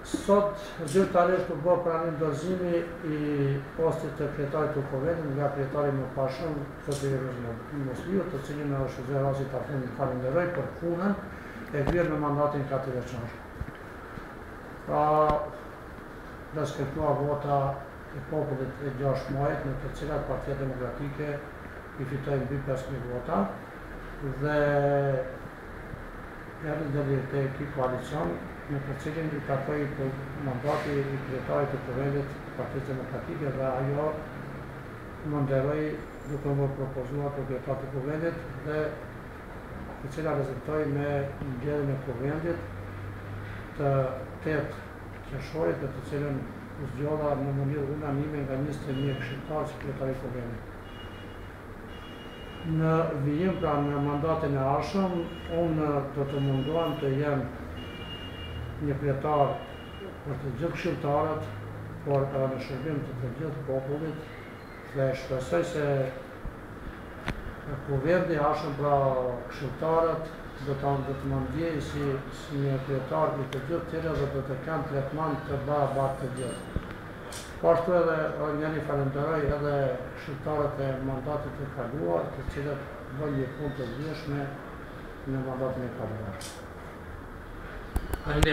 Sot zyrtarisht u bë pranim dorëzimi i postit të kryetarit të Kuvendit nga kryetari i mëparshëm, zoti Ruzm Musliu, të cilin edhe shfrytëzoj rastin ta falënderoj për punën e kryer në mandatin katërvjeçar. Pra, respektua vota e popullit e 6 majit, në të cilat Partia Demokratike i fitoi mbi 5.000 vota dhe erdhi deri te ky koalicion në të cilin i takoi mandati i kryetarit të Kuvendit të Partisë Demokratike dhe ajo më nderoi duke më propozuar për kryetar të Kuvendit dhe e cila rezultoi me mbledhjen e Kuvendit të 8 qershorit në të cilën u zgjodha në mënyrë unanime nga 21 këshilltarë si kryetar i Kuvendit. Në vijim, pra në mandatin e ardhshëm, unë do të mundohem të jem një kryetar për të gjithë këshilltarët, por edhe në shërbim të të gjithë popullit dhe shpresoj se kuvendi i ardhshëm, pra këshilltarët do të do të më ndjejnë si si një kryetar i të gjithë tyre dhe do të kenë tretman të barabartë të gjithë. Po ashtu edhe njëri falenderoj edhe këshilltarët e mandatit të kaluar, të cilët bënë një punë të ndjeshme në mandatin e kaluar. Faleminderit.